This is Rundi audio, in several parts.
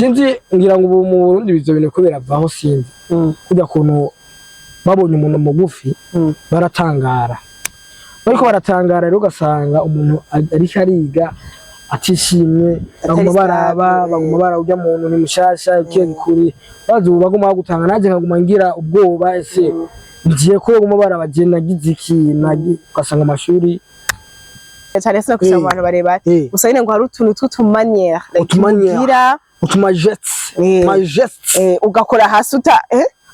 Sinzi, ngira ngo ubu mu Burundi ivyo bintu ko biravaho, sinzi. Kurya kuntu babonye umuntu mugufi, baratangara, bariko baratangara rero, ugasanga umuntu ariko ariga atishimye, baguma baraba, stable. Baguma bara urya muntu ni mushasha, ikiye gikuri bazi ubu baguma bagutanga, nanjye nkaguma ngira ubwoba, ese ngiye ko baguma baraba je nagize iki, ugasanga amashuri Cyane se no kusaba abantu barebare. Gusa nyine ngo hari utuntu tw'utumanière, like Utumanière. ugira utuma gestes, ma gestes. Ugakora hasi uta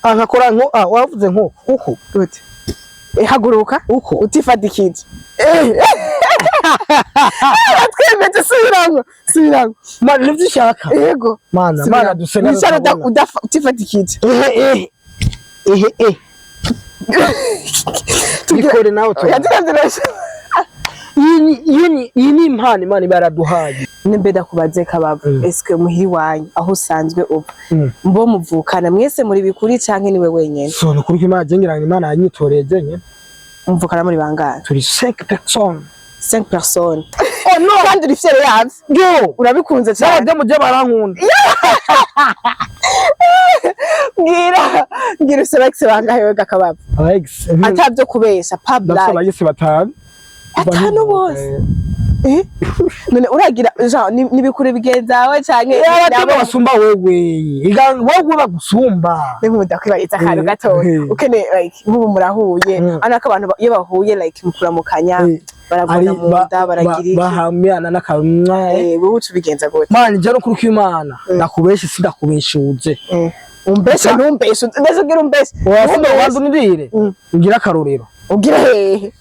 Ah, nkakora nko, ah, wavuze nko uko. Gute? Haguruka. Uko. Utifadikije. Twemeje, subirango, subirango. Mana, nivyo ushaka? Yego. Mana, mana, dusenga. Wicara tutabona. Utifadikije. Ehe, ehe, ehe, ehe, bikore nawe tu. Yaziravye. Iyi ni impano Imana iba yaraduhaye. Nimbe ndakubaze, Kabavu, eske muhiri iwanyu aho usanzwe uba, mbo muvukana mwese muri bikuri canke niwe wenyene? So ni ukuri ko Imana jengira ngo Imana yanyitoreye jenye. Muvukana muri bangahe? Turi 5 personnes. 5 personnes? Oh no. Kandi uri fier yavyo? Yo. Urabikunze cyane? N'abadamu je barankunda. Mbwira, mbwira, ufise aba ex bangahe wega, Kabavu? Aba ex? Atavyo kubesha, pa Ndafise blague. aba ex batanu. Batanu bose? Eh? None uragira genre nibikure bigenzawe canke Abadamu basumba wewe. Iga wewe bagusumba. Nimwe ndakwibariza akantu gatoya. Ukeneye, like, nk'ubu murahuye, urabona ko abantu iyo bahuye, like, mukuramukanya, baravuna mu nda, baragira iki? Bahamyana n'akamwa. Wowe uca ubigenza gute? Mana, ijya no kuri kw'Imana, ndakubeshe sindakubeshuze. Umbeshe, ntumbeshe, mbese ugira umbeshe. Wasumba. Ntumbeshe. Wanza unirire, ngira akarorero. Ugira hehe?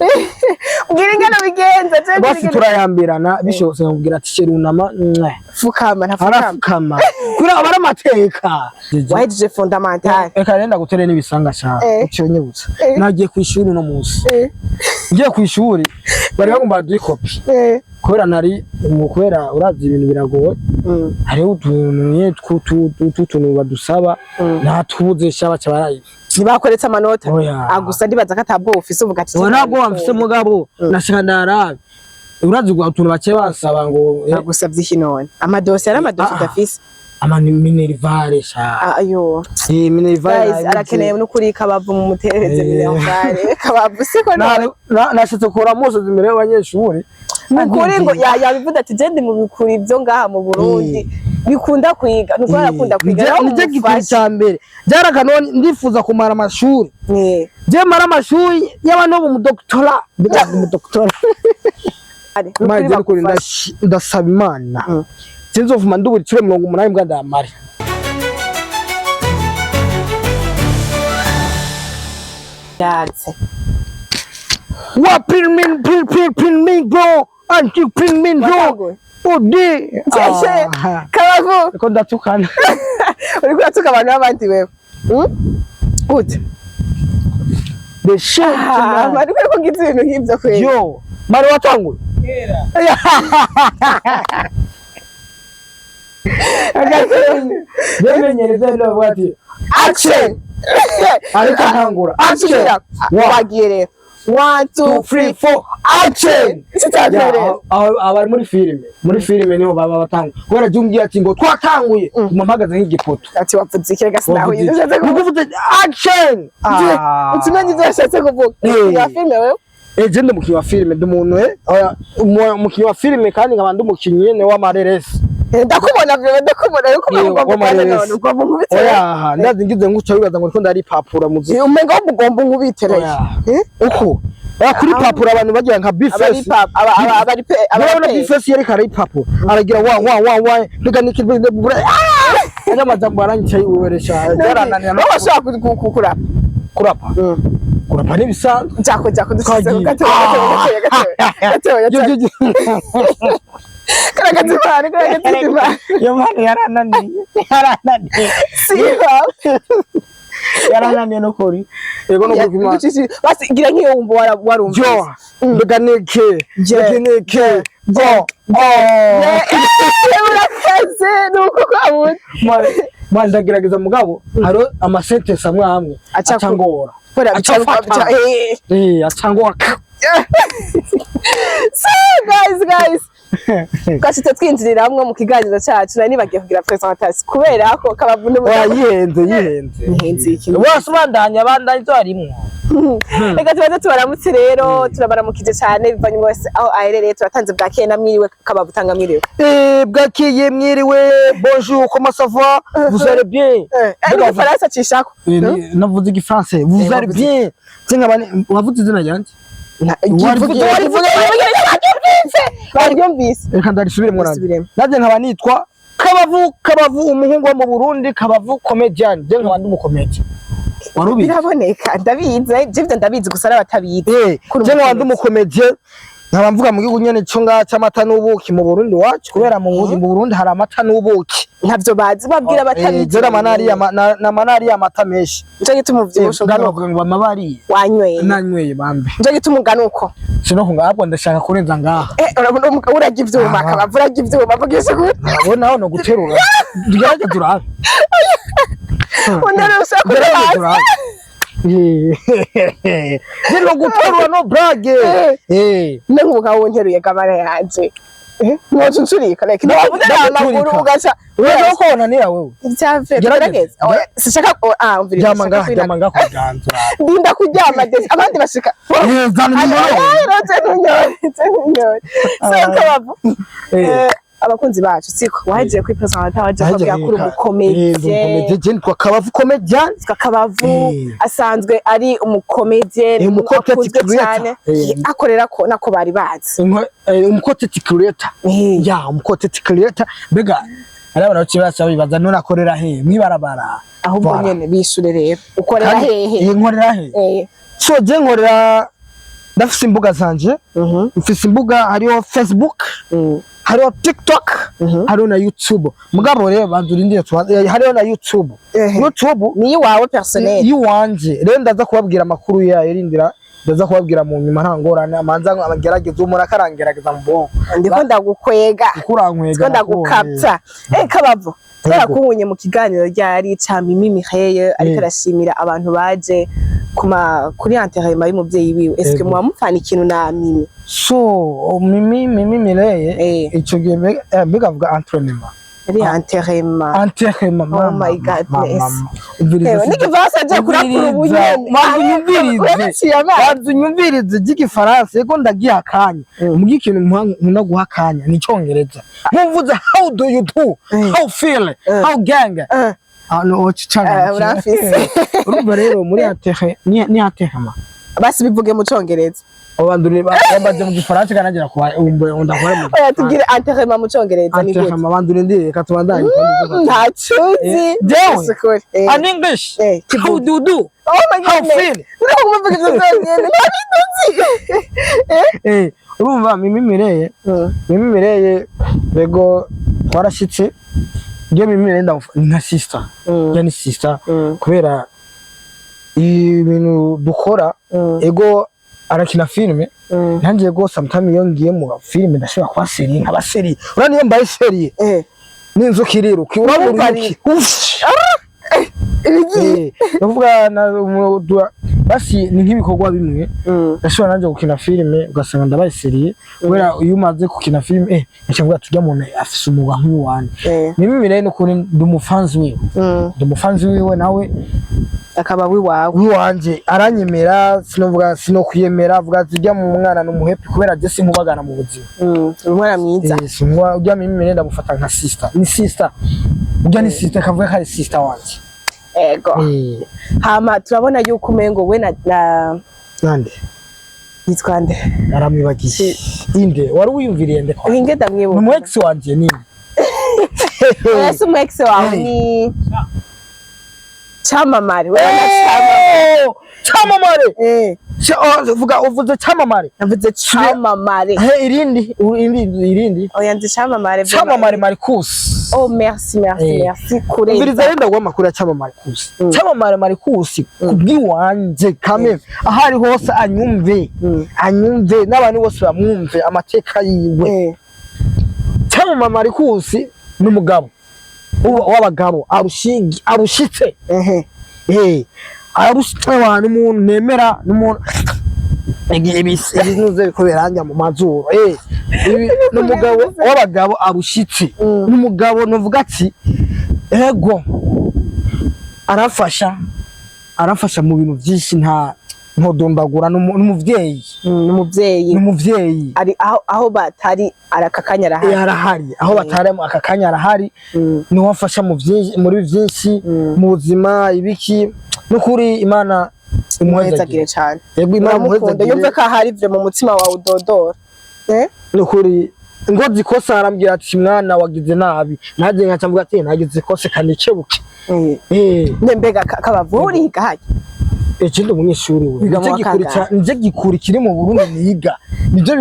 Ugira ingene ubigenza je? Basi turayambirana, bishobotse nkakubwira ati chéri, unama mwe. Fukama, ntafukama. Arafukama kuri aba ari amateka. Wahejeje fondamentale? Reka rero ndagutere n'ibisanga cyane. Uciye unyibutsa. Nagiye ku ishuri uno munsi. Ngiye ku ishuri, bari bagomba baduhe ikopi, kubera nari mu, kubera urazi ibintu biragoye. Hariho utuntu nyene tw'utuntu badusaba, natubuze sha, baca barayi Ntibakoretse amanota? Oya. Ah, gusa ndibaza ko atabwoba ufise, uvuga ati Oya, ntabwo wamfise, mugabo nashaka ndarabe, urazi ubwo utuntu bake basaba ngo Bagusavye iki none? Amadosiye ari amadosiye Ah. udafise? Ama minerval sha. Ah, ayo. Eh, minerval. Guys, Nayibuze. arakeneye n'ukuri Kabavu, mu muterereze minerval. Kabavu, siko none? Nashatse kura musozi imbere y'abanyeshuri. Nukuri ngo yabivuze ati je ndi mu bikuri byo ngaha mu Burundi bikunda kwiga, nukuri arakunda kwiga. Naho Nicyo gikuru mumufashe. cya mbere byarakanone, ndifuza kumara amashuri. Je mara amashuri y'abantu bo mu doctorat, mbega mu doctorat. Nukuri Mana, je nukuri bagufashe. ndasaba Imana, sinzovuma ndubura incuro 80 mbwa ndamare. Yatse. Wa pin min pin pin pin min bro anti pin min bro. Watanguye. Odi. Jeje. Kabavu. Ko ndatukana. Uriko uratuka abantu b'abandi wewe. Gute? The shit. Ah, Man. ariko ariko ngize ibintu nk'ivyo kweli. Yo mari watanguye. Yemenyereza rero ati Action. Ariko ntangura action. Wagiye rero, one, two, 2 three, 3 4, action. Sitabereye. Abari muri filime niho baba batanga, kubera jya umbwira ati ngo twatanguye, nguma mpagaze nk'igipoto. Ati wavuze iki? Reka sinahuye ibyo ushatse kuvuga. Nukuvuze action. Ah. Utumenye ibyo washatse kuvuga. Ya filime wewe? Eh, je ndi umukinnyi wa filime, ndi umuntu oya, umukinnyi wa filime, kandi nkaba ndi umukinnyi nyene w'amareresi. Ndakubona vyo, ndakubona ariko Yewe, ugomba w'amareresi. kubanza none ugomba nkubite. Oya, ndazi ngize nguca wibaza ngo ndiko ndaripapura muzi. Umenga ugomba nkubite rero. Oya. Uko oya, kuri papura abantu bagira nka Abari bifesi. pap aba aba abari pe Murabona aba bifesi yereka arayipapura, aragira wa wa wa wa, mbega niki? Aya majambo aranyica yiweresha, yarananira no wowe washobora kurapa? Kurapa, kurapa n'ibisanzwe. Jako, jako, dusize Twagiye. gatoya, gatoya, gatoya, gatoya, gatoya. Karagaza Imana, karagaza Imana. Iyo mpano yarananiye, yarananiye. Siba. Yarananiye no kuri yego no kuri Imana. Basi gira nk'iyo wumva warumvise. Jo, mbega niki? Je. Mbega niki? Go oh. Urakaze nuko kwabona. Mwana, ndagerageza, mugabo hariho amasentence amwe amwe Aca aca ngora. Kubera Aca fata. bica Eh, aca ngora. So guys, guys, Twashitse twinjiriramwo mu kiganiro cacu. Nari nibagiye kugira présentation kubera ko Kabavu Oya, yihenze, yihenze. Yihenze iki? Wose ubandanya, bandanya ivyo harimwo. Reka tubaze tubaramutse rero. Turabaramukije cyane bivanye umwe wese aho aherereye. Turatanze bwakeye na mwiriwe. Kabavu, tanga mwiriwe. Eh, bwakeye, mwiriwe, bonjour, comment ça va, vous allez bien? N'igifaransa cishako. Navuze igifaransa, vous allez Wavuze. bien. Nse wavuze izina ryanje. Warivuze, warivuze. Baryumvise. Reka ndarisubiremo nanjye. Risubiremo. Nanjye nkaba nitwa Kabavu, Kabavu umuhungu wo mu Burundi, Kabavu comedian. Je nkaba ndi umukomedi, wari ubizi? Biraboneka, ndabizi je, ivyo ndabizi, gusa n'abatabizi. Kuri Je nkaba ndi umukomedi. umukomedi, nkaba mvuga mu gihugu nyene co ngaha c'amata n'ubuki, mu Burundi wacu, kubera mu Burundi hari amata n'ubuki. Ntavyo bazi, babwira abatabizi. Je nama nariye amata menshi. Nico gituma uvyibushe. Ngano Ungana uko. bavuga ngo amabari. Wanyweye. Nanyweye bambe. Nico gituma ungana uko. Sino kunga, ahubwo ndashaka kurenza ngaha. Urabona umugabo urarya ivyuma. Ah. Kabavu urarya ivyuma, vugisha ukuri. Urabona aho no guterura, tugerageze turabe. Unterura ushaka kuja Tugerageze hasi. turabe. Zino guterura, no blague. Ne nk'umugabo wunteruye gabara yanje, mwoca uncurika like No, uterura amaguru ndaguturika. ugaca. Uraza ko wonanira wewe. Ivyave. Gerageza. Tugerageze. Oya, sishaka, ah, umviriza. Ryama Sishaka ngaha. kwinaga. Ryama ngaha ku biganza. Ndinda kuryama desi abandi bashika. Zana inyuma. Roje ntunyore, je ntunyore. So Kabavu, abakunzi bacu, siko wahejeje kwipresenta, waje kubabwira ko uri umukomedie. Je nitwa Kabavu comedian. Yitwa Kabavu. Asanzwe ari umukomedie, Umu content akunzwe creator. cyane. Akorera ko nako bari bazi. Umu content creator. Ya, umu content creator. Mbega hari abantu baciye baca bibaza none akorera he, mwibarabara? Ahubwo Voilà. nyene bishure rero, ukorera Kandi- hehe? Nkorera he? So je nkorera, ndafise imbuga zanje. Mfise imbuga, hariho Facebook, hariho TikTok, hariho na YouTube. Mugabo rero banza urindire tubanze, hariho na YouTube. YouTube Ni iwawe personnel? Iwanje. Rero ndaza kubabwira amakuru yayo, rindira, ndaza kubabwira mu nyuma, nta ngorane. Amanza agerageza, umuntu akarangerageza mu bwonko. Ndiko ndagukwega. Kurankwega. Ndiko ndagukapta. Kabavu, twarakubonye mu kiganiro ryari ca Mimi Mireille, ariko arashimira abantu baje kuma kuri enterrement y'umuvyeyi wiwe. Est-ce que muba mupfana ikintu na Mimi? So Mimi Mireille, ico gihe mbega avuga entraînement? Yari enterrement. Enterrement. Oh my goodness. Umviriza. Ewe n'igifaransa aje kurakura ubu nyene. Manzu unyumvirize. Urabiciye amazi. Banza unyumvirize ry'igifaransa, yego, ndagiha akanya. Mugihe ikintu nkunda guha akanya ni icyongereza, nkumvuze "How do you do?" "How feel?" "How gang?" Ah, no, canga. Uramfise. Urumva rero muri enterre ni enterrement. Basi bivuge mu congereza. Abantu bambaze mu gifaransa kanagera kuba ndakora mu Oya, tubwire enterrement mu congereza ni gute? Enterrement, banza urindire, reka tubandanye. Ntaco uzi. Jewe? Sukuri. An English. Kivuge. How do you do? Oh my How goodness. feel? Uriko kumuvuga ivyo vyonyene ntabituzi. Urumva Mimi Mireille, Mimi Mireille, bego twarashitse. Ngiye Mimi Mireille ni nka sister. Ya, ni sister, kubera ibintu dukora. Ego, arakina filime, nanjye ego sometimes iyo ngiye mu filime ndashobora kuba sérieux, nkaba sérieux. Urabona iyo mbaye sérieux, n'inzuki iriruka, urabona Urumva. uruyuki. Ibigiye. Ndavuga basi ni nk'ibikorwa bimwe ndashobora nanjye gukina filime, ugasanga ndabaye sérieux, kubera iyo umaze gukina filime nkaca tujya muntu afise umwuga nk'uwanjye. Mimi Mireille n'ukuri ndi umufanzi wiwe. Ndi umufanzi wiwe, nawe Akaba wiwawe. Wiwanje, aranyemera, sinovuga sinokwiyemera, avuga ati ujya mu mwana ni umuhepi, kubera je sinkubagana mu buzima. Umwana mwiza. Sinkwa ujya Mimi Mireille ndamufata nka sister, ni sister ujya, ni sister, kavuga ko ari sister wanje. Ego. Hama turabona yuko umengo we na Nande? Yitwa nde? Aramwibagiye inde wari wiyumviriye nde kwa? Hinge Ni ndamwibuka. Umu ex wanje ni Oya, si umu ex wawe, ni Camamare, wewe na Camamare. Oh, Camamare. Oh, vuga, uvuze Camamare. Navuze Camamare. He, irindi, irindi, irindi. Oya, nzi Camamare. Camamare Marcus. Oh, merci, merci. Merci kure. Umviriza rero, ndaguha amakuru ya Camamare Marcus. Camamare Marcus, kubw'iwanje kameme, aho ari hose anyumve, anyumve n'abantu bose bamwumve amateka yiwe. Camamare Marcus ni umugabo w'abagabo, arushingi arushitse. Arushitse abantu, umuntu nemera n'umuntu igihe ibinuze biko biranja mu mazuru. Ibi ni umugabo w'abagabo arushitse. Ni umugabo nuvuga ati ego arafasha, arafasha mu bintu byinshi, nta ntodondagura. Ni umuvyeyi. Ni umuvyeyi. Ni umuvyeyi. Ari aho batari arakakanya arahari. Arahari aho batari, aka kanya arahari. Niwe afasha mu byinshi, muri byinshi, mu buzima ibiki. N'ukuri Imana umuhezagire imuhezagire. Cane. Yego, Imana uramukunda. imuhezagire. Yumve ko ahari ivyo mu mutima wawe udodora, eh? N'ukuri ngo zikosa arambwira ati: "Mwana, wagize nabi." Nanjye nkaca mvuga ati: "Nagize ikose, kanikebuke." Ne mbega Kabavu, wowe uriga harya? Ikindi umunyeshuri we. Wiga mu Nicyo wa gikuri kangahe? Nicyo gikuri kiri mu Burundi niga, nibyo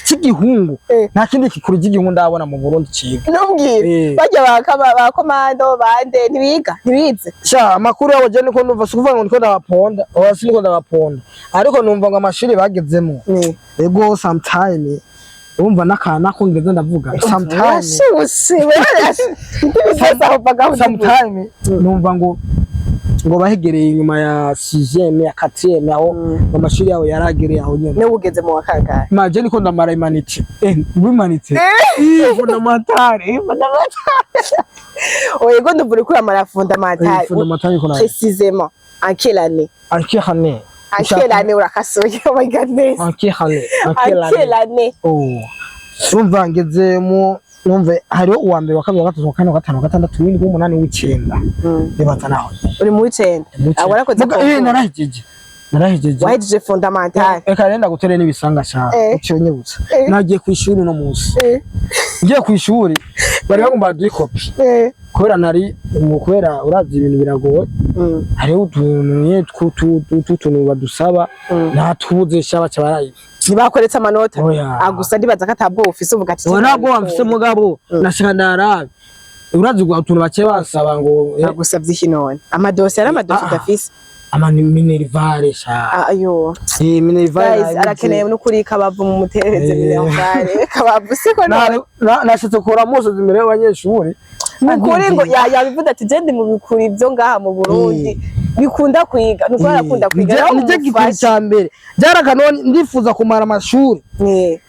cy'igihungu. Nta kindi gikuri cy'igihungu ndabona mu Burundi ciga. Ntumbwire. Barya ba komando bande ntibiga, ntibize? Sha, amakuru yabo je niko numva, sikuvuga ngo niko ndabaponda, oya, siniko ndabaponda, ariko numva ngo amashuri bagezemo, ego, sometime urumva n'akana ko ngeze ndavuga sometime. Urashushe wewe. Sometime numva ngo bahegereye inyuma ya sixième, ya quatrième, aho amashuri yabo yaragereye aho nyene. Niwe ugeze mu wa kangahe? Maje niko ndamara humanités, humanité fondamentale, fondamentale. Oya, ndumva uriko uramara fondamentale. Fondamentale niko nayo. Précisément en quelle année? En quelle année? En quelle année? Urakasoye, oh my goodness. En quelle année? En En quelle quelle année? année? Oh, urumva ngeze mu, numve hariho uwa mbere, wa kabiri, wa gatatu, wa kane, wa gatanu, wa gatandatu, w'indwi, w'umunani, w'icenda. Nibaza naho. Uri mu w'icenda? Ah, warakoze concours. Narahejeje, narahejeje. Wahejeje fondamentale? Reka renda gutere n'ibisanga cyane. Uciye unyibutsa. Nagiye ku ishuri uno munsi. Ngiye ku ishuri bari bagomba baduhe ikopi, kubera nari kubera urazi ibintu biragoye. Hariho utuntu nyene tw'utuntu badusaba, ntatubuze sha, baca barayi Ntibakoretse amanota? Oya. Ah, gusa ndibaza ko atabwo ufise, uvuga ati Oya, ntabwo wamfise, mugabo nashaka ndarabe, urazi ubwo utuntu baciye bansaba ngo Bagusavye iki none? Amadosiye ari amadosiye Ah. udafise? Ama minerval sha. Ah, ayo. Minerval. Guys, arakeneye n'ukuri Kabavu, mu muterereze minerval. Kabavu, siko none? Nashatse kura musozi imbere y'abanyeshuri. Nukuri ngo yabivuze ati je ndi mu bikuri byo ngaha mu Burundi bikunda kwiga, nukuri arakunda kwiga. Nawe Nicyo gikuru mumufashe. cya mbere byarakanone, ndifuza kumara amashuri.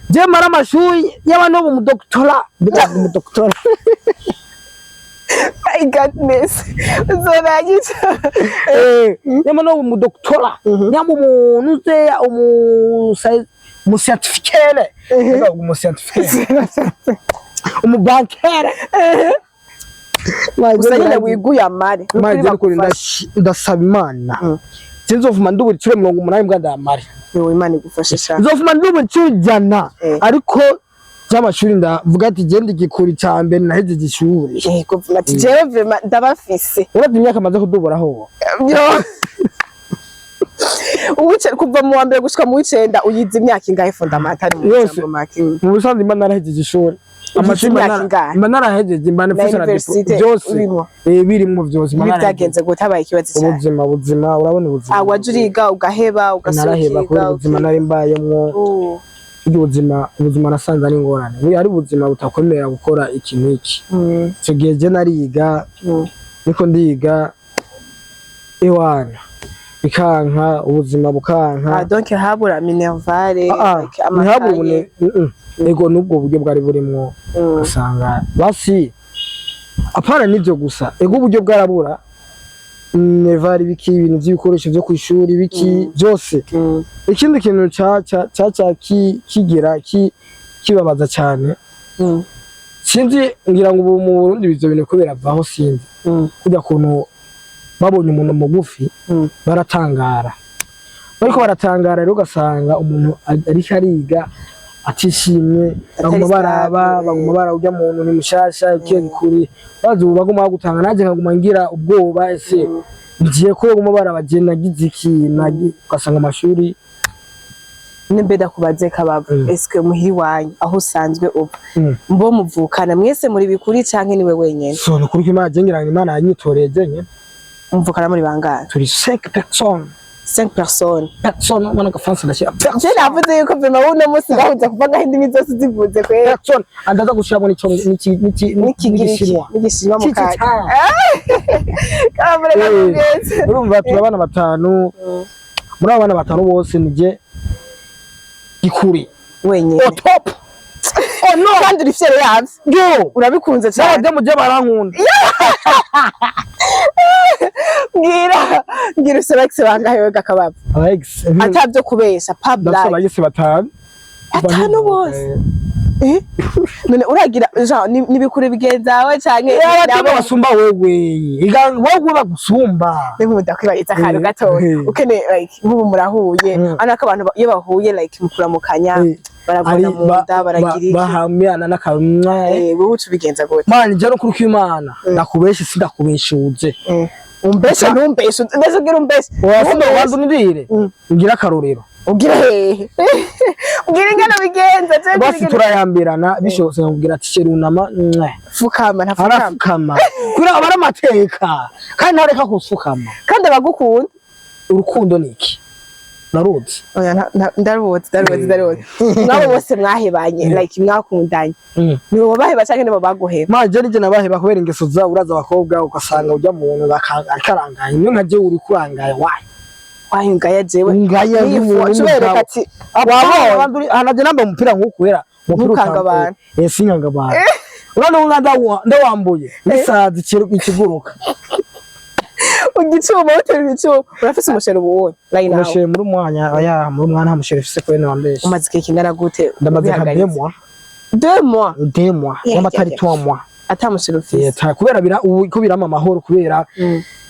Je mara amashuri y'abantu bo mu doctorat, mbega mu doctorat. My goodness, uzorangiza. Nyama no mu doctorat, nyama umuntu uzeya umu scientifique, mbega umu scientifique, umu bancaire. Gusa nyine wiguye amare. Nukuri Maje nukuri bagufashe. ndasaba Imana sinzovuma ndubura incuro 80 mbwa ndamare. Yowe, Imana igufashe sha. Nzovuma ndubura incuro 100. Ariko by'amashuri ndavuga ati genda igikuri cya mbere nahejeje ishuri. Yego, vuga ati jewe vraiment ndabafise. Uravye imyaka maze kuduburaho. Yo. Uwice kuva mu wa mbere gushika mu w'icenda uyize imyaka ingahe fondamentale mu Yose. majambo make? Mu busanzwe mba narahejeje ishuri. Amashuri mba imyaka ingahe? Mba narahejeje, mba Na nafise na université byose. urimo? Birimwo byose mba Ibi narahejeje. byagenze gute? Habaye ikibazo cyane? Ubuzima, ubuzima, urabona ubuzima. Ah, waje uriga ugaheba ugasubira? Naraheba ukiga, kubera ubuzima ukiga. nari mbayemwo. Burya ubuzima nasanze ari ingorane. Burya ari ubuzima butakwemerera gukora iki n'iki. Icyo gihe je nariga, niko ndiga ewana bikanka, ubuzima bukanka. Ah, donc habura minerval? Ah, like ntihabure amakaye. ubune ego, n'ubwo buryo bwari burimwo. Usanga basi apana n'ibyo gusa, ego, uburyo bwarabura, minerval biki, ibintu by'ibikoresho byo ku ishuri biki byose. Ikindi kintu ca ca ca ca kigira kibabaza cyane, sinzi, ngira ngo ubu mu Burundi ivyo bintu ko biravaho, sinzi, kujya kuntu babonye umuntu mugufi, baratangara, bariko baratangara rero, ugasanga umuntu ariko ariga atishimye, baguma baraba, stable. Baguma bara urya muntu ni mushasha ikiye gikuri, bazi ubu baguma bagutanga, nanjye nkaguma ngira ubwoba, ese ngiye ko baguma baraba je nagize iki, ugasanga amashuri. Nimbe ndakubaze Kabavu, eske muhiri iwanyu aho usanzwe uba, mbo muvukana mwese muri bikuri canke niwe wenyene? So nukuri ko Imana, je ngira ngo Imana yanyitoreye jenyene. Muvukana muri bangahe? Turi 5 personnes. 5 personnes. Personnes, ubona agafaransa ndashyira. Je navuze yuko vraiment uno munsi gahuza kuva ngaho indimi zose zivuze kwera. Personne, andaza gushiramo n'ico n'iki n'iki. N'ikigiriki. N'igishinwa. N'igishinwa mu kanya. Kabure. Kabure. Urumva turi abana batanu, muri abo bana batanu bose nije gikuri. Wenyene. Au top. Oh no. Kandi uri fier yavyo? Yo. Urabikunze cyane. N'abadamu je barankunda. Mbwira, ufise ex bangahe wega, Kabavu? Aba ex? Atavyo kubesha, pa Ndafise blague. aba ex batanu. Batanu bose? Eh? None uragira Jean nibikure bigenzawe canke Abadamu basumba wewe. Iga wewe bagusumba. Nkunda kwibariza akantu gatoya. Ukeneye, like, nk'ubu murahuye, urabona ko abantu iyo bahuye, like, mu kuramukanya, baragwana mu nda, baragira iki? Bahamyana n'akamwa. Eh, wowe uca ubigenza gute? Mani, je no kuri kw'Imana ndakubeshe, sindakubeshuze. Umbeshe, ntumbeshe, mbese ugira umbeshe? Wasumba. Ntumbeshe. Wanza unirire. Ngira akarorero. Ugira hehe? Ugira ingene bigenza je? Basi turayambirana, bishobotse nkakubwira ati: "Chéri, unama mwe." Fukama, ntafukama. Arafukama kubera aba ari amateka, kandi ntareka gufukama. Kandi abagukunda. Urukundo ni iki? Naruzi. Oya, ndaruzi, ndaruzi, ndaruzi. Mwabo bose mwahebanye, like, mwakundanye, nibo baheba canke nibo baguheba? Ma, je nije nabaheba kubera ingeso zabo. Uraza abakobwa, ugasanga ujya muntu akarangaye, niyo nka jewe uri kurangaye wayi. Wahingaya jewe? Ngaya. Nifu cubereka ati wabonye. Anaje nambaye umupira nk'uku kubera umupira Ntukanga utambaye. abantu. Eh, sinkanga abantu. Urabona nka ndawambuye n'isazi ikiguruka. Ugicuma, utera ibicuma. Urafise umu chéri ubu right now? Umu chéri muri umwanya, oya, muri umwanya nta mu chéri mfise kubera wambeshe. Umaze igihe kingana gute Ndamaze nka ubihagaritse? 2 mois. 2 mois? 2 mois. Nyamba atari 3 mois. Ata mu chéri ufise? Kubera bira ubu ko birama amahoro, kubera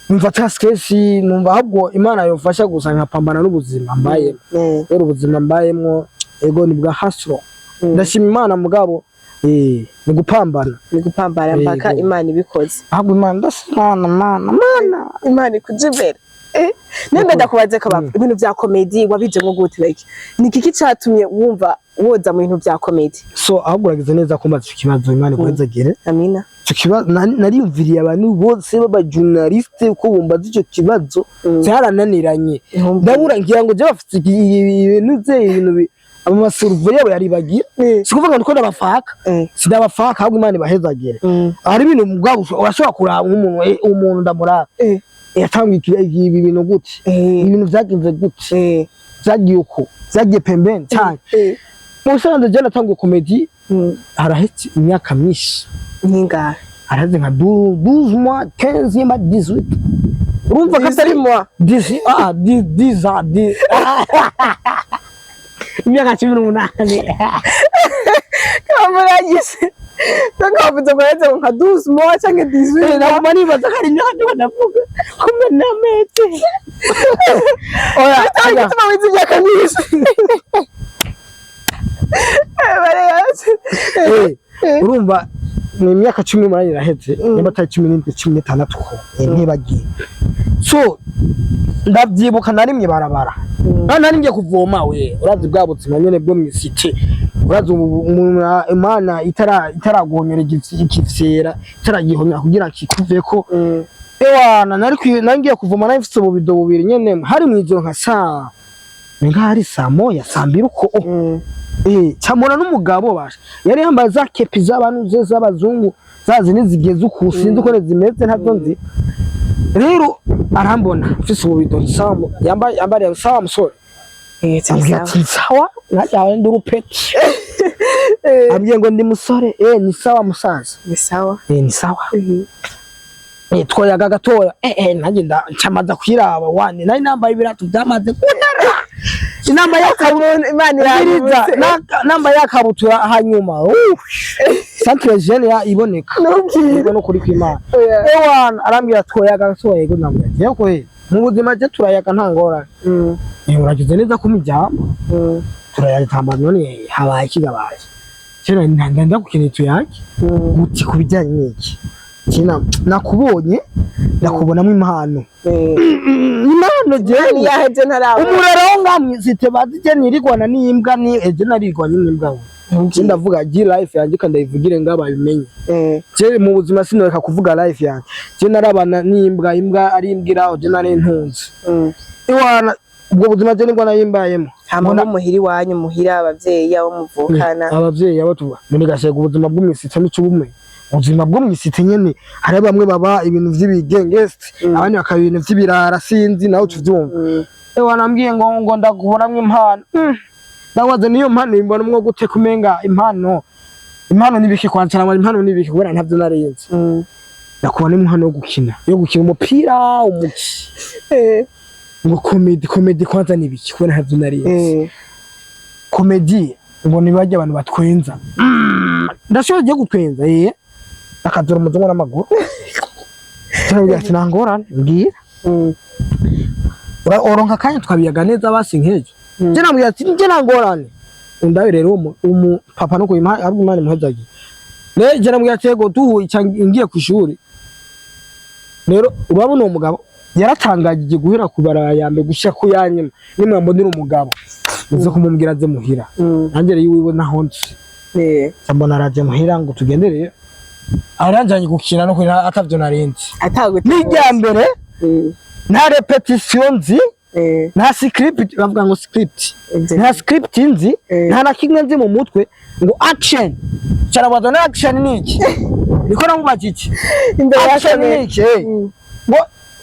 numva ata stress, numva ahubwo Imana yofasha gusa nkapambana n'ubuzima mbayemo. Kubera ubuzima mbayemwo, ego, ni bwa hustle. Ndashima Imana, mugabo ni gupambana. Ni gupambana mpaka Yego. Imana ibikoze. Ahubwo Imana, ndashima Imana, Mana, Mana. Imana ikuja imbere. Nimba ndakubaze ko ibintu vya comedy wabijemo gute? Like, ni kiki catumye wumva woza mu bintu vya comedy? So ahubwo uragize neza kumbaza ico kibazo, Imana iguhezagire. Amina. Ico kibazo nariyumviriye abantu bose b'aba journaliste ko bumbaza ico kibazo, cyarananiranye. Ndabura, ngira ngo je bafite ibintu ze, ibintu ama cerveau yabo yaribagira. Si kuvuga ngo ndabafaka, sindabafaka, ahubwo Imana ibahezagire. Hari ibintu mugabo urashobora kuraba nk'umuntu, umuntu ndamuraba, yatanga ibi bintu gute, ibintu vyagenze gute, vyagiye uko, vyagiye pembeni cyane. Mu busanzwe je natanguye comedy harahetse imyaka myinshi. Ningahe? Haraheze nka 12 mois, 15 yema 18, urumva ko atari 18 mois? 10, ah, 10, 10 ans, 10, imyaka 18. Kamuragise nakavuze ngo yareze nka 12 mois canke 18 mois. Naguma nibaza ko ari imyaka ndiko ndavuga, kumbe n'amezi, oya. Bitari Oya. gutuma wize imyaka myinshi. Bareyase. Urumva ni imyaka 18 iraheze, niba atari 17, 16 ko ntibagiye. So ndavyibuka narimye barabara, nari ngiye kuvoma. We, urazi bwa buzima nyene bwo mw'isite, urazi ubu umuntu Imana itaraguhonyora ikifyera, itaragihonyora kugira kikuveko. Ewana, nari ngiye kuvoma, nari mfise ububido bubiri nyene. Hari mw'ijoro nka saa, nenga hari saa 1, saa 2 uko. Camura n'umugabo basha yari yambaye za képi z'abantu ze z'abazungu, za zindi zigeze uku, sinzi uko zimeze, ntabwo nzi. Rero arambona mfise ububido, sawa, yambaye yambariye, sawa musore. Ambwira ati: "Sawa." Najyawe ndi urupeti, ambwiye ngo ndi musore. Ni sawa musaza. Ni sawa. Ni sawa. Twoyaga gatoya. Nanjye ncamaza kwiraba wane, nari nambaye ibirato byamaze kunara, inamba yakabutura. Imana Ubiriza, irabutse. Namba yakabutura, hanyuma centre jeune ya iboneka. Ntubwire. Yego, no kuri kw'Imana. Oya. Ewana, arambwira twoyaga gatoya. Yego, ndamubwira ati: "Yego, mu buzima je turayaga, nta ngorane." Uragize neza kumpa ijambo. Turayaga tamba. None habaye ikigabaye kera, ndagukeneye tuyage. Guti ku bijyanye n'iki? Kina nakubonye, ndakubonamo impano. Impano jewe. Imana yaheze ntarabona. Umurero wo ngamwizite bazi je nirigwana n'imbwa, ni eje narigwanye n'imbwa we. Je ndavuga ji life yanjye kandi ndayivugire ngo ababimenye. Je mu buzima sinoreka kuvuga life yanjye. Je narabana n'imbwa, imbwa ari imbwa iraho, je nari ntunze. Iwana ubwo buzima je nibwo nayimbayemo. Hama bo muhira iwanyu, muhira abavyeyi, abo muvukana? Abavyeyi abo tuba none gashega ubuzima bw'umisitse n'ico bumwe, ubuzima bwo mw'isite nyene, hari bamwe baba ibintu vy'ibigengesti, abandi bakaba ibintu vy'ibirara, sinzi nawe ucuvyumva. Ewa, nambwiye ngo ndakubonamwo impano. Ndabaza niyo mpano imbonamwo gute, kumenga impano Impano nibiki kwancara ngo impano nibiki, kubera ntavyo narinzi. Nakubona impano yo gukina umupira, umuki ngo comédie. Comédie kwanza nibiki, kubera ntavyo narinzi. Comédie ngo nibajya abantu batwenza. Ndashoboye giye gutwenza, akazura umuzungu n'amaguru. Turabwira ati nta ngorane, mbwira. Oronka akanya twabiyaga neza basi nk'ejo. Je namubwira ati nje nta ngorane. Undabe rero uwo umu papa no kuyima ahubwo Imana imuhezagiye. Rero je namubwira ati yego, duhuye cyangwa ngiye ku ishuri. Rero urabona uwo mugabo yaratangagije guhera ku bara ya mbere gushika ku ya nyuma. Nimwambonera umugabo, muze kumubwira aze muhira. Nanjye rero iwiwe naho nzi. Mbona araje muhira ngo tugende, rero aranjanye gukina no kugira atavyo narinzi. Ataguteguye. N'irya mbere nta répétition nzi, nta script, bavuga ngo script, nta script nzi, nta na kimwe nzi mu mutwe. Ngo action, carabaza na action ni iki, niko namubaza iki. Imbere ya Action kamera. ni iki? Ngo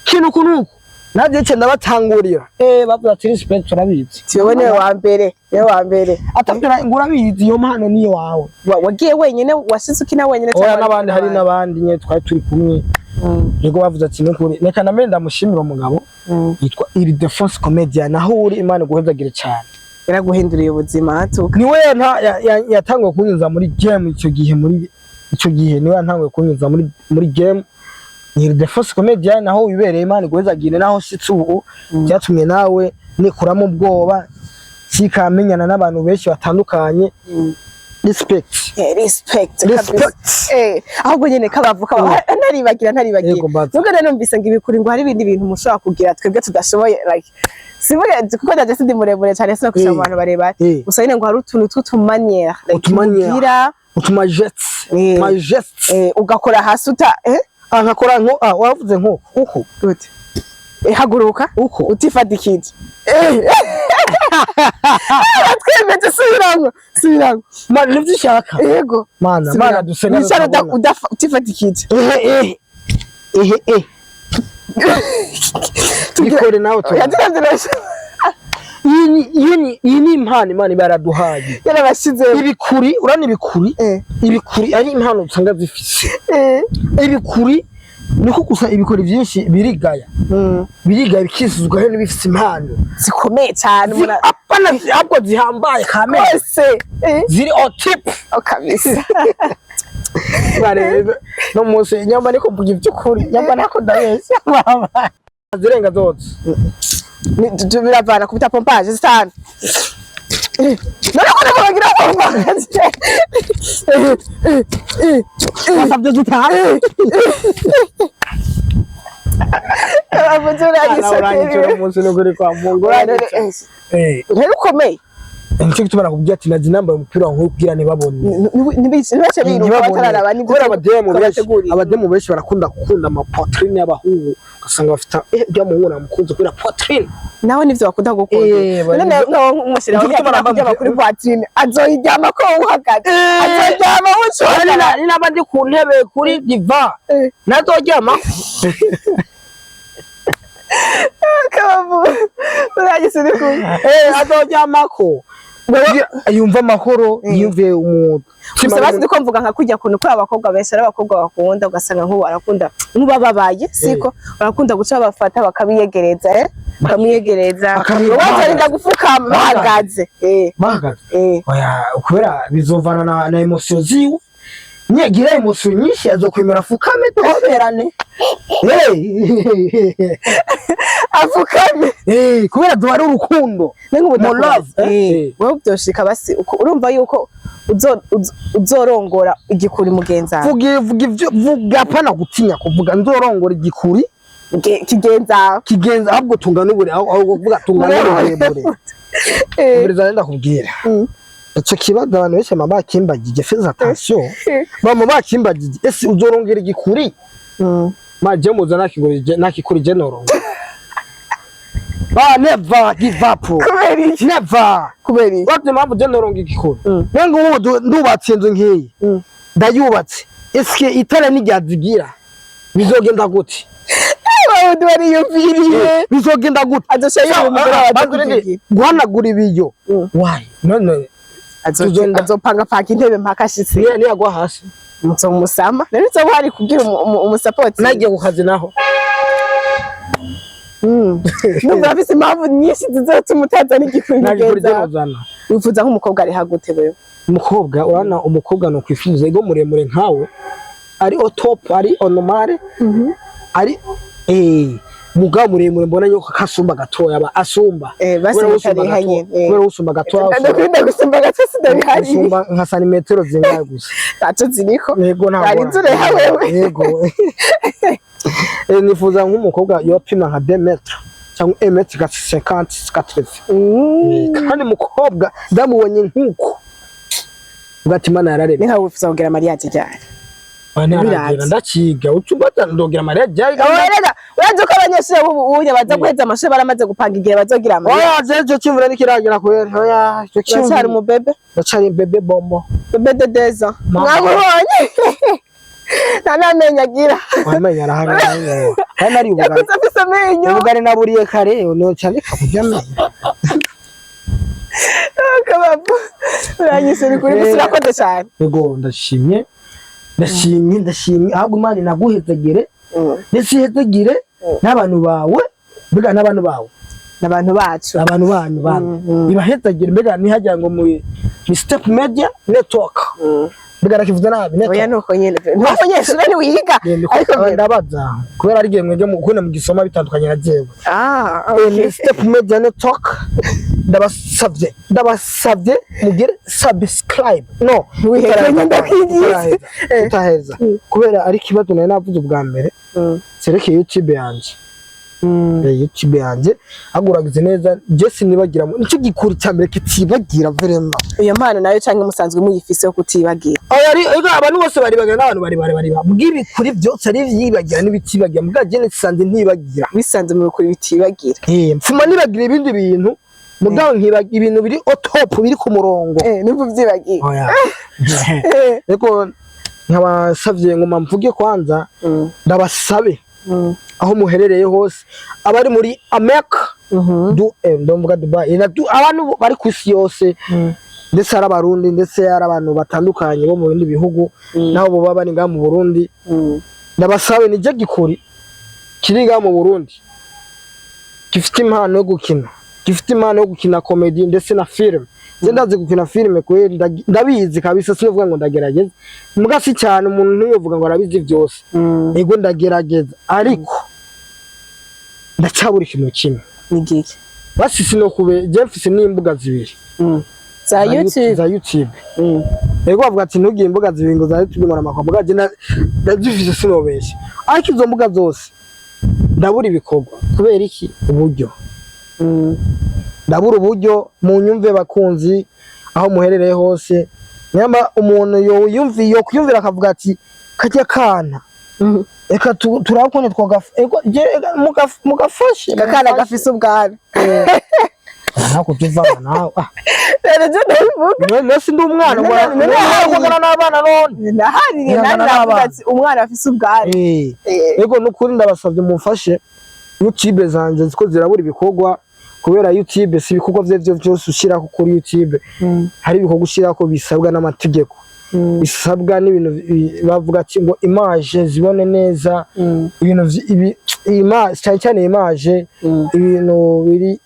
kintu kunuku naje ce ndabatangurira, bavuga ati respect, turabizi. Jewe niwe wa mbere, niwe wa mbere. Atavyo ngo urabizi, iyo mpano niyo wawe. Wagiye wenyine, wasize ukina wenyine Oya, cyangwa n'abandi, hari n'abandi nyine twari turi kumwe. Yego, bavuze ati nukuri reka namwe ndamushimira umugabo yitwa Ildefonse Comedian. Naho uri, Imana iguhezagire cyane. Yaraguhinduriye ubuzima tuka. Niwe yatanguye kunyuza muri game icyo gihe. Muri icyo gihe niwe yatanguye kunyuza muri game, ni Ildefonse Comedian. Naho wibereye, Imana iguhezagire. Naho shitse ubu, byatumye nawe nikuramo ubwoba, kikamenyana n'abantu benshi batandukanye. Respect. Respect. Respect. Kabisa. Ahubwo nyene kabavuka ntaribagira, ntaribagira. Yego, mbaza. Nubwo rero numvise ngo ibikuri, ngo hari ibindi bintu mushobora kugira twebwe tudashoboye, like sivuge kuko ndaje sindi muremure cyane, sinakusha mu bantu barebare. Gusa nyine ngo hari utuntu tw'utumanière, like Utumanière. mugira. Utuma gestes. Ma gestes. Ugakora hasi uta Ah, nkakora nko, ah, wavuze nko uko. Gute? Haguruka. Uko. Utifadikije. Twemeje, subirango, subirango. Mana, nivyo ushaka? Yego. Mana, mana, dusenga. Wicara tutabona. Utifadikije. Ehe, ehe, ehe, ehe, bikore nawe tubone. Yagira. Iyi ni impano Imana iba yaraduhaye. Yarabashize. Ibikuri, urana ibikuri. Ibikuri ari impano usanga zifise. Ibikuri niko gusa, ibikuri byinshi birigaya. Birigaya, bikisuzwa rero bifise impano zikomeye cyane Apana, ahubwo zihambaye kamere. Rwose. Ziri au top. Oh, kabisa. Barebe no munsi nyamba niko mvuga iby'ukuri, nyamba nako ndabeshya, zirenga zose. Biravana kubita pompage zitanu. None ko nako bagira pompage. Wasabye zitanu. Abavuzi. Urangije umunsi n'ukuri kwa Mungu, urangije. Rero ukomeye. Nicyo gituma nakubwiye ati naje nambaye umupira nk'uyu kugira ntibabone. Ntibace biruka batararaba n'ibyo Kubera abademu benshi twabateguriye. Abademu benshi barakunda gukunda ama poitrine y'abahungu, ugasanga bafite ujya muhungu namukunze kubera poitrine. Nawe nivyo bakunda gukunda. None nawe umushyiraho Nicyo gituma ntiyagira kuryama kuri poitrine, azoyiryama ko uhagaze, azoryama wucuye. Ni naba ndi ku ntebe, kuri divan, nazoryama. Kabavu uragise ni kumwe. Azoryamako yumva amahoro, yumve umuntu. Gusa basi ndiko mvuga nka kujya kuntu kuri abakobwa benshi, ari abakobwa bakunda, ugasanga nk'ubu barakunda nk'ubababaye, siko barakunda guca bafata bakabiyegereza, bakamwiyegereza. Wazarinda gupfukama bahagaze. Bahagaze. Eh. Oya, kubera bizovana na émotion ziwe. Niyagira émotion nyinshi azokwemera afukame duhoberane. Hey! Apfukame. Kubera duhari urukundo. Nenga Mu love, eh? Wewe byoshika basi urumva yuko uzorongora igikuri mugenzi wawe. Vuga, vuga ivyo vuga, apana gutinya kuvuga. Nzorongora igikuri Kigenza wawe. Kigenza, ahubwo tungana ubure, ahubwo kuvuga tungana uburebure. Umviriza, ndakubwira. Ico kibazo abantu benshi bama bakimbagije, fais attention. Bama bakimbagije. Ese uzorongera igikuri? Ma je muza nakigurije, nakikurije norongo. Ba never give up. Kubera iki? Never. Kubera iki? Wapi impamvu je noronga igikuri? Mm. Nenga ubu ndubatse inzu nkiyi. Ndayubatse. Eske itara niryazigira? Bizogenda gute? Wewe wariyumviriye. Bizogenda gute? Azoca yumva umugore wawe Banza urinde aje. Guhanagura ibiyo. Mm. Why? None Tuzonda- Azopanga paka intebe mpaka ashitse. Niyagwa hasi? Muzomusama rero, uzoba hari kugira umusapoti. Nagiye ku kazi naho? Numva afise impamvu nyinshi zizotuma utazana igikuri. Nta gikuri. Mugenzi wawe. Nozana. Wifuza nk'umukobwa ari hagute wewe? Umukobwa, urabona umukobwa ni ukwifuza ego muremure nkawe, ari au top, ari onomare, ari mugabo muremure, mbona yuko kasumba gatoya, aba asumba. Basi Kubera usumba mutariha gato- nyene. Kubera usumba gatoya. Ndakunda gusumba gato, sindabihari. Usumba nka santimetero zingahe gusa? Ntaco ziriko. Yego, ntabwo. Hari inzu ureha wewe. Yego. Nifuza nk'umukobwa yopima nka 2 mètres cyangwa 1 mètre 50, 80. Kandi umukobwa ndamubonye nk'uko ubwo Imana yararemye. Ni nkawe wifuza kugira mariage ryari? Ntaragera, ndakiga ucumba, ndogira mariage ryari? Rega urazi ko abanyeshuri b'ubu unye baza guheza amashuri baramaze gupanga igihe bazogira mariage. Oya, je ico cyumvira nikiragera kwera, oya, ico Uracyari cyumvira. umubebe. Ndacyari bébé bombo. Bébé de 2 ans. Mama. Mwamubonye, nta n'amenyo agira. Wamenye arahagaze kandi ari ubugari. Yakuze afise amenyo. Ubugari naburiye kare, noca ndeka kurya amenyo. Kabavu, uranyisura kuri gusa, urakoze cyane. Yego, ndashimye, ndashimye, ndashimye. Ahubwo Imana inaguhezagire, ndetse ihezagire n'abantu bawe, mbega n'abantu bawe. N'abantu bacu. Abantu banyu banyu ibahezagire. Mbega ntihagira ngo mu ni Step Media Network, mbega nakivuze nabi? Oya. Network. Nuko nyene, nuko nyene ntiwiga. Ariko ariko ndabaza kubera ari igihe mwebwe mukunda mugisoma bitandukanye na jewe. Ah. Ni Step Media Network. Ndabasavye, ndabasavye mugire subscribe no Wihekenya, ndakwigisha. utaraheza, utaheza, kubera ari ikibazo nari navuze ubwa mbere cerekeye YouTube yanje. YouTube yanje aguragize neza, je sinibagira, nicyo gikuru cya mbere kitibagira vraiment. Iyo mpano nayo canke musanzwe muyifise yo kutibagira? Oya, ari ega abantu bose baribagira, n'abantu bari bari bari bw'ibikuri byose, ari vyibagira n'ibitibagira, mbwa je nisanze ntibagira. Bisanzwe mu bikuri bitibagira. Mfuma nibagira ibindi bintu, mugabo nkibagira ibintu biri au top, biri ku murongo. Nimba uvyibagiye. Oya. Ariko nkabasavye ngo mvuge kwanza, ndabasabe aho muherereye hose, abari muri Amerika, du ndumva Dubai na du, abantu bari ku isi yose, ndetse ari Abarundi, ndetse ari abantu batandukanye bo mu bindi bihugu, naho bo baba bari ngaha mu Burundi, ndabasabe, nije gikuri kiri ngaha mu Burundi gifite impano yo gukina, gifite impano yo gukina comedy ndetse na film. Je ndazi gukina film kweli, ndabizi kabisa. Sinovuga ngo ndagerageza, muga si cyane, umuntu ntiyovuga ngo arabizi byose. Ego, ndagerageza, ariko ndacyabura ikintu kimwe. Ni giki? Basi sinokube, je mfise n'imbuga zibiri. Za YouTube? Za YouTube. Ego, bavuga ati ntugire imbuga zibiri ngo za YouTube ngo amakwa, muga je ndazifise, sinobeshya, ariko izo mbuga zose ndabura ibikorwa. Kubera iki? Uburyo. Ndabura uburyo. Munyumve bakunzi, aho muherereye hose, nyamba umuntu yoyumviye, yokwiyumvira akavuga ati kajya kana, reka turabe ukuntu ego, mugafashe. Kakana gafise ubwanwa. Ntabwo byuvanga nawe, ah. Rero je ndabivuga. None si ndi umwana ngo None none n'abana none? Nahariye. Ihangana nani navuga n'abana. ati umwana afise ubwanwa. Ego, nukuri ndabasabye mumfashe, YouTube zanje ziko zirabura ibikorwa, kubera YouTube si ibikorwa vye vyo vyose ushirako kuri YouTube. Hari ibikorwa ushirako bisabwa n'amategeko, bisabwa n'ibintu bavuga ati ngo image zibone neza, ibintu cyane cyane image, ibintu biri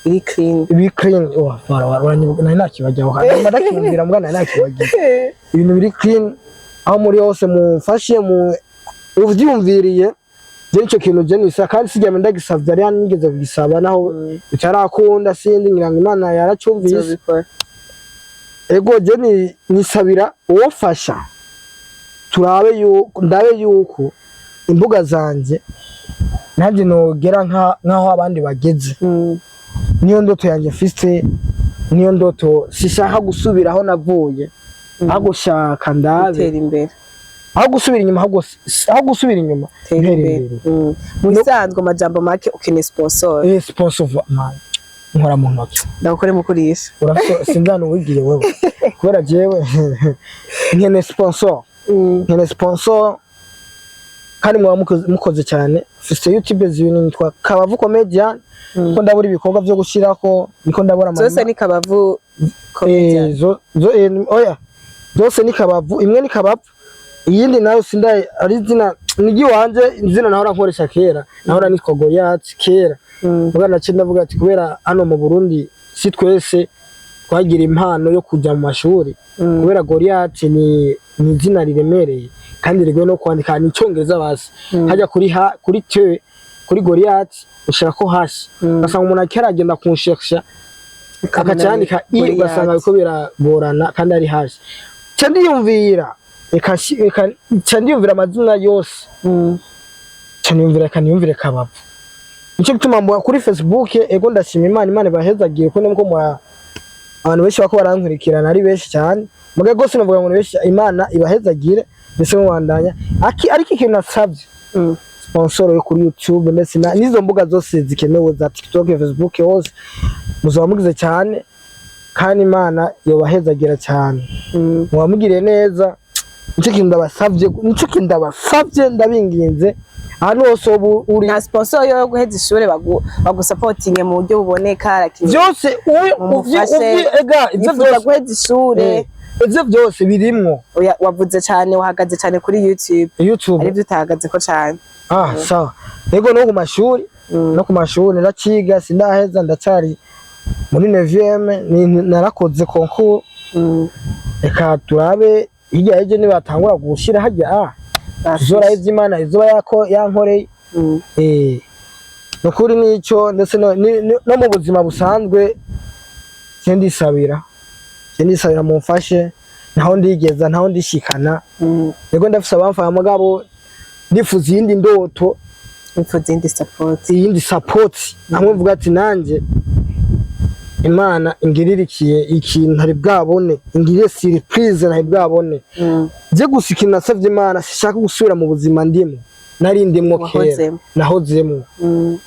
biri clean. Biri clean. Oh, uranyibuka, nari nakibagiye aho hantu, ndakiyumvira mbwa nari nakibagiye. Ibintu biri clean. Aho muri hose mumfashe, mu uvyumviriye, je nico kintu je nisa, kandi sijya ndagisavye, ari nigeze kugisaba naho bitarakunda, sindi ngira ngo Imana yaracumvise. Uzobikora. Ego, je nisabira uwofasha, turabe yuko ndabe yuko imbuga zanje nanjye nogera nkaho abandi bageze. Niyo ndoto yanjye mfise, niyo ndoto. Sishaka gusubira aho navuye, aho gushaka ndabe Gutera imbere. Aho gusubira inyuma, aho gusubira inyuma Tera ntera imbere. imbere. Mu bisanzwe, amajambo make, ukeneye sponsor. Sponsor man, nkora mu ntoki. Ndagukore mukurisha. Urafite sinzana uwigiye wewe, kubera jewe nkene sponsor, nkene sponsor, kandi mwaba mukoze cyane. Mfise YouTube zibiri, nitwa Kabavu Comedian, ko ndabura ibikorwa byo gushirako, niko ndabura Zose ni Kabavu? Comedian. Zo, oya, zose ni Kabavu. Imwe ni Kabavu, iyindi nayo sindaye ari izina ni iry'iwanje, izina nahora nkoresha kera, nahora nitwa Goliath kera. Muga naciye ndavuga ati kubera hano mu Burundi si twese twagira impano yo kuja mu mashuri, kubera Goliath ni izina riremereye kandi rigoye no kwandika, ni icongereza basi. Hajya kuri ha, kuri t, kuri Goliath ushirako hashi, ugasanga umuntu akera agenda kunsheksha akaca yandika i, Goliath. Ugasanga biriko biragorana kandi ari hashi. Ca ndiyumvira reka ca ndiyumvira amazina yose, ca niyumvira reka niyumvire Kabavu. Nico gituma mbona kuri Facebook. Ego, ndashima Imana, Imana ibahezagire ko nubwo mura abantu benshi bako barankurikirana ari benshi cyane, muga rwose navuga ngo ni benshi. Imana ibahezagire mbese mubandanya. Ariko ikintu nasavye, sponsor yo kuri YouTube ndetse n'izo mbuga zose zikenewe za TikTok, Facebook, hose muzaba mugize cyane kandi Imana yobahezagira cyane. Muba mugiriye neza. Nicyo kintu ndabasavye, nicyo kintu ndabasavye, ndabinginze ahantu hose woba uri. Na sponsor yo guheza ishure bagusapotinge mu buryo buboneka, lakini Byose mumufashe. Ega ivyo yifuza byose guheza ishure. Ivyo byose birimwo. Oya, wavuze cyane, wahagaze cyane kuri YouTube. YouTube. Aribyo utahagaze ko cyane. Ah, sawa. Yego, no ku mashuri, no ku mashuri ndaciga, sindaheza, ndacyari muri 9e. Narakoze concours. Reka turabe hirya y'ejo nibatangura gushira hajya, tuzorahevye Imana izoba yako yankoreye. Nukuri nico, ndetse no mu buzima busanzwe je ndisabira, je ndisabira mumfashe, ntaho ndigeza, ntaho ndishikana. Yego, ndafise abamfasha, mugabo ndifuza iyindi ndoto. Wifuza iyindi support. Iyindi support, hamwe mvuga ati nanje Imana ingiririkiye ikintu ntari bwabone, ingirire surprise ntari bwabone. Je gusa ikintu nasavye Imana, sishaka gusubira mu buzima ndimo, nari ndimwo kera. Wahozemo. Nahozemwo.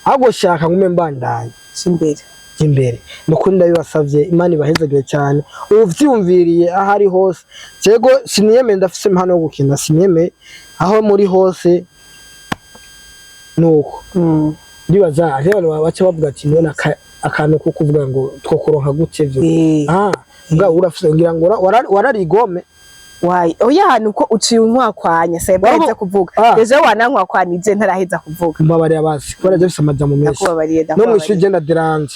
Ahubwo shaka ngume mbandanye imbere. Imbere. Nukuri ndabibasavye, Imana ibahezagire cyane uvyumviriye aho ari hose. Jego siniyemeye, ndafise impano yo gukina, siniyemeye, aho muri hose nuko. Ndibaza hariho abantu baca bavuga ati none akantu ko kuvuga ngo twokuronka gute vyo? Ah, mbwa urafise, ngira ngo wararigome. Wayi, oya, nuko uciye unkwakwanya sebe Waba- aheza kuvuga. Ah. Deje wanankwakwanyije ntaraheza kuvuga. Mbabariye abasi kubera je mfise amajambo menshi. Ndakubabariye. No mw'ishuri Ndakubabariye. je ndaderanje.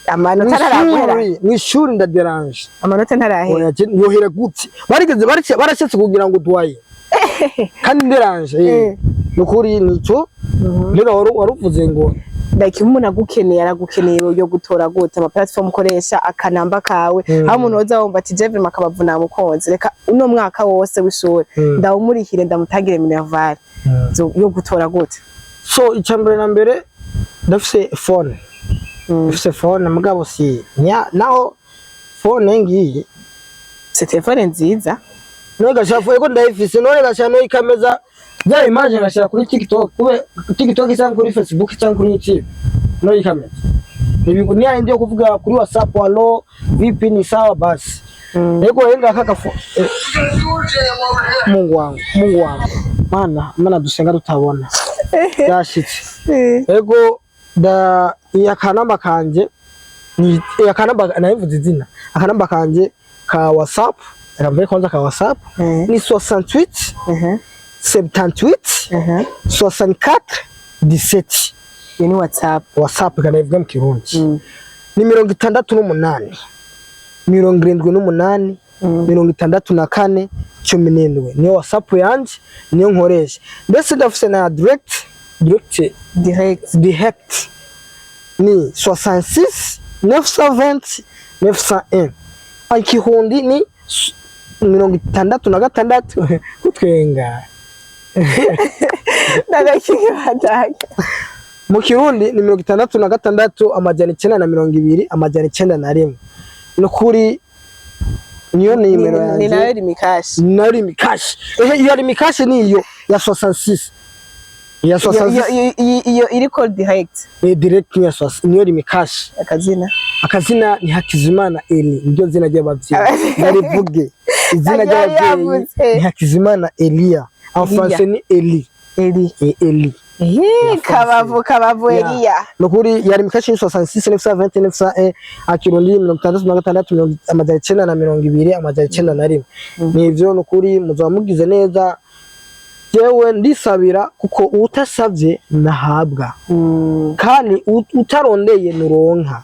Amanota ntarahera. Mw'ishuri ndaderanje. Amanota ntarahera. Oya, je yohera gute? Barigeze barashatse kugira ngo duwaye kandi nderanje. Nukuri nico mbega waruvuze ngo Like, umuntu agukeneye, aragukeneye yo gutora gute? Ama platform ukoresha, akanamba kawe, aho umuntu woza wumva ati Jevin Makabavu namukunze, reka uno mwaka wose w'ishuri ndawumurihire, ndamutangire minerval. Yo gutora gute? So icya mbere na mbere ndafise phone. Ndafise phone, mugabo si nya naho phone ngiyi. C'est telefone nziza. None gashafu, ego ndayifise, none gasha no ikameza bya image ngashira kuri TikTok, kube TikTok cyangwa kuri Facebook cyangwa kuri YouTube, no ikameza ni ni yindi yo kuvuga kuri WhatsApp: "Allo, vipi?" Ni sawa basi. Ego henga kaka Mungu wangu, Mungu wangu, mana mana dusenga tutabona byashitse. Ego da akanamba kanje ni akanamba, nabivuze izina, akanamba kanje ka WhatsApp, reka mvuge kwanza ka WhatsApp, ni 68 78 64 17. Iyo ni WhatsApp? WhatsApp kanayivuga mu Kirundi. Ni 68 78 64 17, niyo WhatsApp yanje, niyo nkoresha. Ndetse ndafise na direct. Direct. Direct ni 66 920 901. Ikihundi ni 66 kutwenga. Ndagakibandanya. Mu Kirundi ni 66 920 901. Ni ukuri niyo nimero Ni yanjye. nayo Rimikashi? Nayo Rimikashi. Ehe, iyo Rimikashi ni iyo ya 66, iya 66. Iyo iri call direct? Ni direct, ni ya 66, niyo Rimikashi. Akazina? Akazina ni Hakizimana Eli, niryo zina ry'abavyeyi. Ndarivuge izina Yari ry'abavyeyi? yavuze. Ni Hakizimana Elia, en Elia. français ni Eli. Eli. Eli. Kabavu, Kabavu. Ya. Eliya. Nukuri yari mikashi 66 920 901, akirundi 66 920 901. Nivyo, nukuri muzoba mugize neza. Jewe ndisabira kuko utasavye nahabwa, kandi utarondeye nuronka,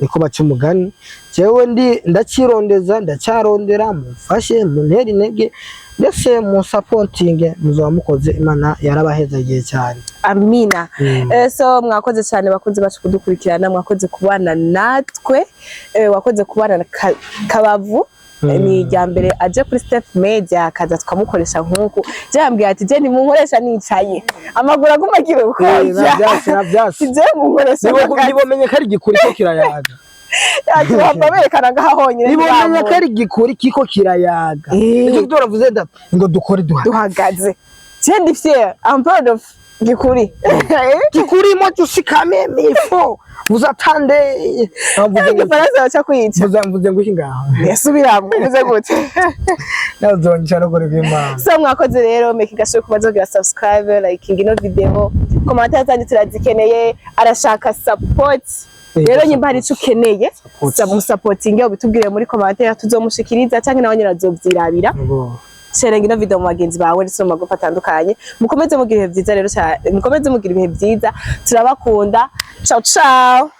niko baca umugani. Jewe ndi ndacirondeza, ndacarondera. Mumfashe, muntere intege, ndetse munsapotinge, muzoba mukoze. Imana yarabahezagiye cyane. Amina. So mwakoze cyane, bakunze bacu, kudukurikirana. Mwakoze kubana natwe. Wakoze kubana na Kabavu. Ni irya mbere aje kuri Step Media, akaza tukamukoresha nk'uku. Je yambwiye ati: "Je ntimunkoresha nicaye, amaguru aguma agira ukonja." Navyase, navyase. Je munkoresha mpagaze. Nibomenye ko ari igikuri ko kirayaga. Ati wapfa berekana ngaha honyine. Nibomenye ko ari igikuri kiko kirayaga. Nicyo gituma navuze ngo dukore duha Duhagaze. Je ndi fier, I'm proud of Gikuri. Gikuri mo tusikame mifo vous attendez. Mvuze ngo Igifaransa baca kwica. Mvuze ngo iki ngaho? Yasubiramwo, uvuze gute? Nazonca no kuri kw'Imana. So mwakoze rero, make gashoboye kuba zogira subscribe, like ino video, commentaire zanyu turazikeneye. Arashaka support rero. Nyimba hari ico ukeneye, Support. musapotinge, ubitubwire muri commentaire, tuzomushikiriza canke nawe nyene azovyirabira. Ngo Sharinga ino video mu bagenzi bawe ndetse no mu magufa atandukanye. Mukomeze mugira ibihe vyiza rero, mukomeze mugira ibihe vyiza. Turabakunda. Ciao ciao.